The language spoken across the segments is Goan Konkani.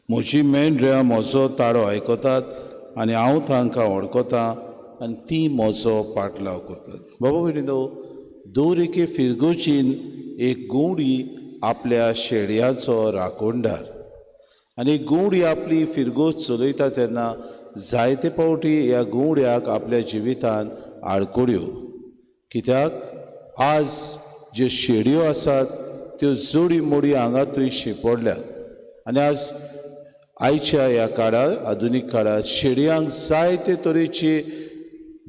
म्हजी मेंढऱ्यां म्हजो ताळो आयकतात आनी हांव तांकां वळखतां आनी ती म्हजो पाटलाव करतात. बाबा भयणीनो, दर एके फिरगोजीन एक गवडी आपल्या शेडयांचो राखणदार आनी गवडी आपली फिरगोज चलयता तेन्ना जायते फावटी ह्या गवड्याक आपल्या जिवितांत आडकोड्यो. कित्याक आज ज्यो शेडयो आसात त्यो जोडी मोडी हांगा थंय शिंपडल्यात आनी आज आयच्या ह्या काळार, आधुनीक काळार शेडयांक जायते तरेचे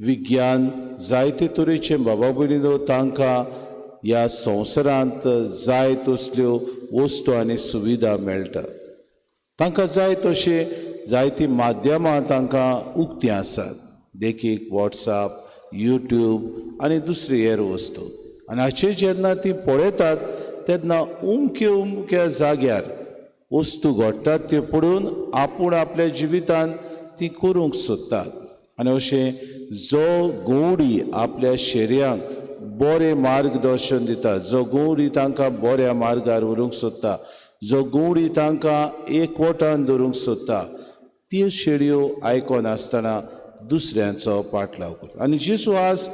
विज्ञान, जायते तरेचे बाबा भयणीनो तांकां ह्या संवसारांत जाय तसल्यो वस्तू आनी सुविधा मेळटात. तांकां जाय तशें जायतीं माध्यमां तांकां उक्तीं आसात, देखीक वॉट्सॅप, यूट्यूब आनी दुसरी हेर वस्तू. आनी हाचेर जेन्ना ती पळयतात तेन्ना उमक्या उमक्या जाग्यार वस्तू घडटात त्यो पळोवन आपूण आपल्या जिवितान ती करूंक सोदतात. आनी अशें जो गवडी आपल्या शेरयांक बरें मार्गदर्शन दिता, जो गवडी तांकां बऱ्या मार्गार व्हरूंक सोदता, जो गवडी तांकां एकवटान दवरूंक सोदता, त्यो शेडयो आयकनासतना दुसऱ्यांचो पाटलाव करता. आनी जेजू आज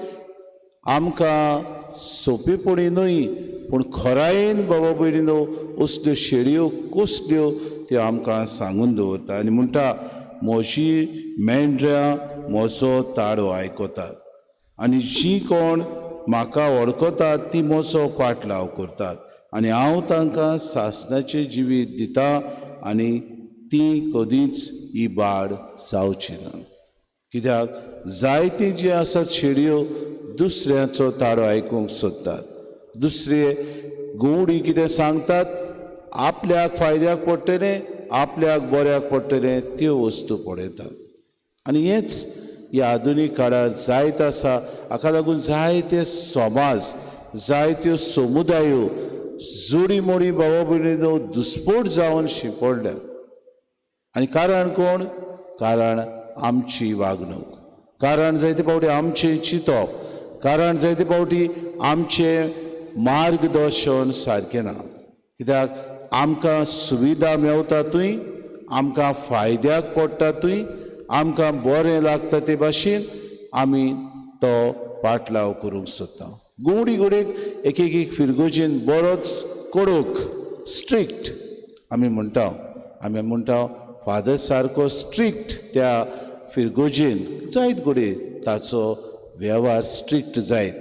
आमकां सोंपेपणी न्हय पूण खरायेन बाबा भयणीनो असल्यो शेडयो कसल्यो त्यो आमकां सांगून दवरता आनी म्हणटा, म्हजी मेंढऱ्यां म्हजो ताळो आयकतात आनी जीं कोण म्हाका वळखतात ती म्हजो पाटलाव करतात आनी हांव तांकां सासणाचें जिवीत दिता आनी ती कदींच ही बाड जावची ना. कित्याक जायतीं जी आसात शेडयो दुसऱ्याचो ताळो आयकूंक सोदतात, दुसरे गवडी कितें सांगतात आपल्याक फायद्याक पडटलें, आपल्याक बऱ्याक पडटलें त्यो वस्तू पळयतात. आनी हेंच ह्या आधुनीक काळार जायत आसा. हाका लागून जायते समाज, जायत्यो समुदायो जोडी मोडी बाबा भयणीनो दुस्पोट जावन शिंपडल्यात. आनी कारण कोण? कारण आमची वागणूक, कारण जायते फावटी आमचें चिंतप, कारण जायते फावटी आमचें मार्गदर्शन सारकें ना. कित्याक आमकां सुविधा मेवता थंय, आमकां फायद्याक पडटा थंय, आमकां बरें लागता ते भाशेन आमी तो पाटलाव करूंक सोदता. गवडी घडयेक एक एक फिरगोजीन बरोच कडक स्ट्रिक्ट आमी म्हणटा, आमी म्हणटा फादर सारको स्ट्रिक्ट त्या फिरगोजीन जायत घडये ताचो वेव्हार स्ट्रिक्ट जायत,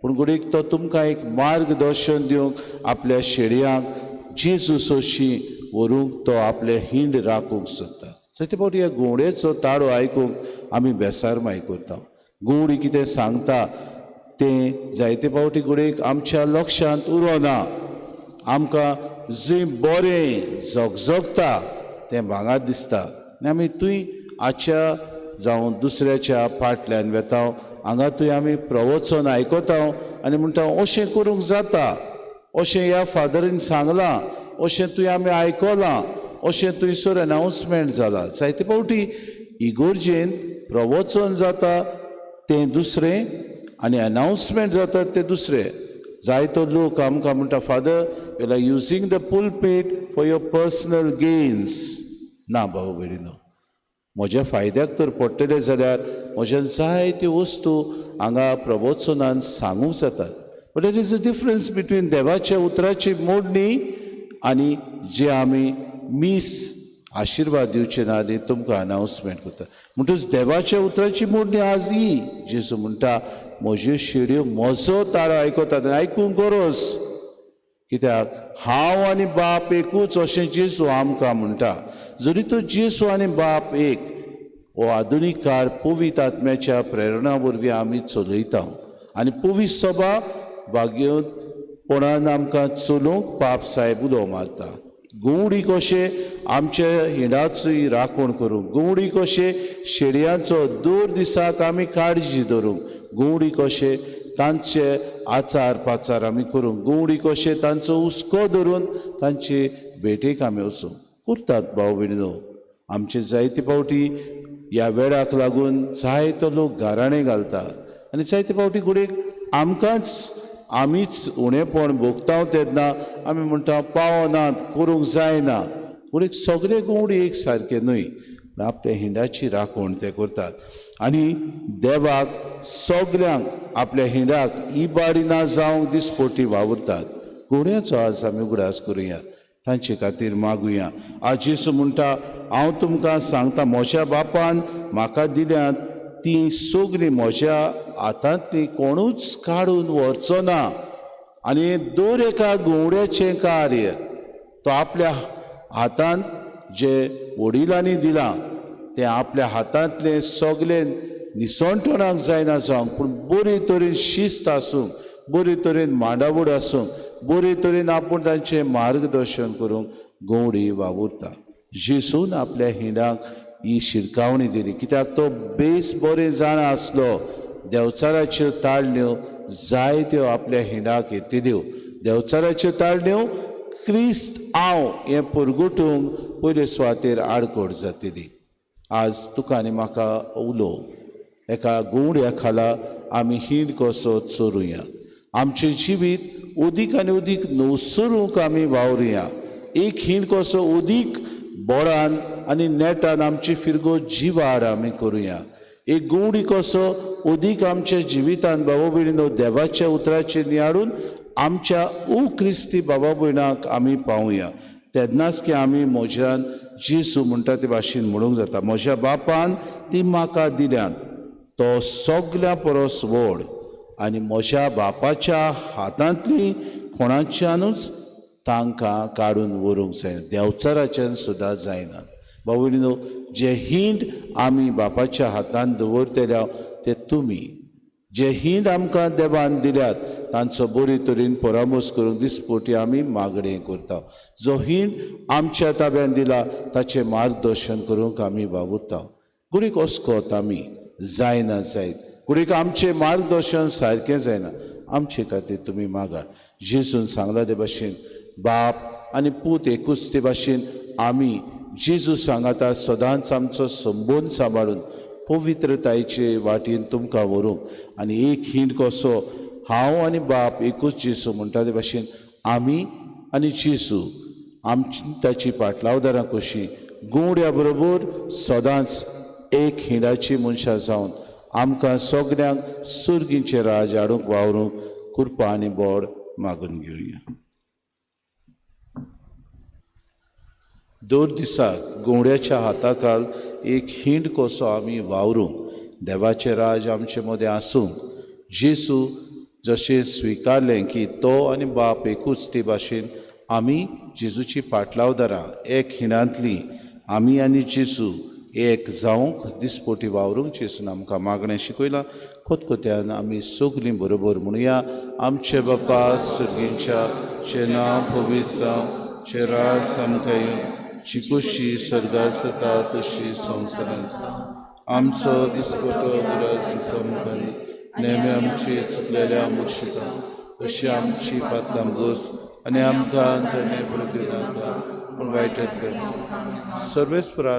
पूण घडयेक तो तुमकां एक मार्गदर्शन दिवंक आपल्या शेडयांक जेजू सोशी व्हरूंक तो आपले हिंड राखूंक सोदता. जायते फावटी ह्या गवडेचो ताळो आयकूंक आमी बेसारमाय करता. गवडी कितें सांगता तें जायते फावटी घडयेक आमच्या लक्षांत उरना. आमकां जंय बरें झगझगता तें भांगार दिसता आनी आमी थंय आच्या जावं दुसऱ्याच्या फाटल्यान वेता. हांगा थंय आमी प्रवचन आयकता आनी म्हणटा अशें करूंक जाता, अशें ह्या फादरीन सांगलां, अशें तुवें आमी आयकलां, अशें थंयसर अनावन्समेंट जाला. जायते फावटी इगोर्जेंत प्रवचन जाता तें दुसरें आनी अनावन्समेंट जाता तें दुसरें. जायतो लोक आमकां म्हणटा, Father, you are using the pulpit for your personal gains. ना बाबा भयणीनो, म्हज्या फायद्याक तर पडटलें जाल्यार म्हज्यान जायत्यो वस्तू हांगा प्रवचनान सांगूंक जातात. But there is a difference between देवाच्या उतराची मोडणी आनी जे आमी मीस आशिर्वाद दिवचे ना आदी तुमकां अनावन्समेंट करता. म्हणटच देवाच्या उतराची मोडणी आज ही जेजू म्हणटा, म्हज्यो शेडयो म्हजो ताळो आयकतात आनी आयकूंक गरज, कित्याक हांव आनी बाप एकूच अशें जेजू आमकां म्हणटा. जरी तो जेजू आनी बाप एक, हो आधुनीक काळ पवित्र आत्म्याच्या प्रेरणा वरवीं आमी चलयता आनी पवित्र सभा भाग्यपणान आमकां चलोवंक पाप साहेब उलो मारता. गवडी कशें आमच्या हिंडाची राखण करूंक, गवडी कशें शेडयांचो दर दिसाक आमी काळजी धरूंक, गवडी कशें तांचे आचार पाचार आमी करूंक, गवडी कशें तांचो हुस्को धरून तांचे भेटेक आमी वचूंक करतात. भाव भयणीनो, आमचे जायते फावटी ह्या वेळाक लागून जायतो लोक गाराणें घालता आनी जायते फावटी घडयेक आमकांच आमीच उणेपण भोगता तेन्ना आमी म्हणटा पावनात, करूंक जायना. पूण एक सगळे गवडी एक सारके न्हय, पूण आपल्या हिंडाची राखण ते करतात आनी देवाक सगल्यांक आपल्या हिंडाक इबाडी ना जावंक दिसपोटी वावुरतात. घोड्याचो आज आमी उगडास करुया, तांचे खातीर मागुया. आज जेजू म्हणटा, हांव तुमकां सांगता, म्हज्या बापान म्हाका दिल्यात तीं सगळीं म्हज्या हातांतलीं कोणूच काडून व्हरचो ना. आनी दर एका गवड्याचें कार्य तो आपल्या हातांत जे वडिलांनी दिलां तें आपल्या हातांतलें सगळें निसणटणाक जायना जावंक, पूण बरे तरेन शिस्त आसूंक, बरे तरेन मांडावड आसूंक, बरे तरेन आपूण तांचें मार्गदर्शन करूंक गवडी वावुरता. जेजून आपल्या हिंडाक ही शिरकावणी दिली, कित्याक तो बेस बरें जाणा आसलो देंवचाराच्यो ताळण्यो जायत्यो आपल्या हिंडाक येतल्यो. देंवचाराच्यो ताळण्यो क्रिस्त हांव हें परगटूंक पयले सुवातेर आडकोड जातली. आज तुका आनी म्हाका उलोव एका गवड्या खाला आमी हिंड कसो चोरुया, आमचें जिवीत अदीक आनी अदीक नवसरूंक आमी वावरुया. एक हिंड कसो अदीक बोडान आनी नेटान आमची फिरगो जिवाड आमी करुया. एक गवडी कसो अदीक आमच्या जिवितान बाबा भयणीनो देवाच्या उतराचेर नियाळून आमच्या ओ क्रिस्ती बाबा भयणाक आमी पावया. तेन्नाच की आमी म्हज्यान जेजू म्हणटा ते भाशेन म्हणूंक जाता, म्हज्या बापान ती म्हाका दिल्यात, तो सगल्यां परस व्हड आनी म्हज्या बापाच्या हातांतली कोणाच्यानूच तांकां काडून व्हरूंक जायना, देंवचाराच्यान सुद्दां जायना. बाबा भयणीनो, जे हिंड आमी बापाच्या हातान दवरतल्या ते तुमी, जे हिंड आमकां देवान दिल्यात तांचो बरे तरेन परामर्श करूंक दिसपोटी आमी मागणें करता. जो हिंड आमच्या ताब्यान दिला ताचें मार्गदर्शन करूंक आमी वावुरता. गुडीक अस्कोत आमी जायना जायत, गुडीक आमचें मार्गदर्शन सारकें जायना, आमचे खातीर तुमी मागात. जेजून सांगला ते भाशेन बाप आनी पूत एकूच, ते भाशेन आमी जेजू सांगाता सदांच आमचो संबंद सांबाळून पवित्रतायेचे वाटेन तुमकां व्हरूंक आनी एक हिंड कसो हांव आनी बाप एकूच जेजू म्हणटा ते भाशेन आमी आनी जेजू आमची ताची पाटलावदारां कशी गवड्या बरोबर सदांच एक हिंडाची मनशां जावन आमकां सगल्यांक सुर्गींचें राज हाडूंक वावरूंक कृपा आनी बोड मागून घेवया. दर दिसा गवड्याच्या हाताखाल एक हिंड कसो आमी वावरूंक, देवाचें राज आमचे मदें आसूंक, जेजू जशें स्विकारलें की तो आनी बाप एकूच, ते भाशेन आमी जेजूची पाटलावदारां एक हिंडांतली आमी आनी जेजू एक जावंक दिसपोटी वावरूंक जेजून आमकां मागणें शिकयलां. खोतखोत्यान आमी सगलीं बरोबर म्हणुया, आमचे बापा सर्गींच्या चे नांव पवित्र जावं, चे राज आमकां येवं, चिकुशी सर्गात जाता तशी संवसारांत जावं. आमचो दिसपटो दुरास आमकां दी, नेमे आमची चुकलेल्या बक्षिता तशी आमची पातकां गोस आनी आमकां अंतरने पडूं दिवनाका, पूण वायटांतले सर्वेस्परा.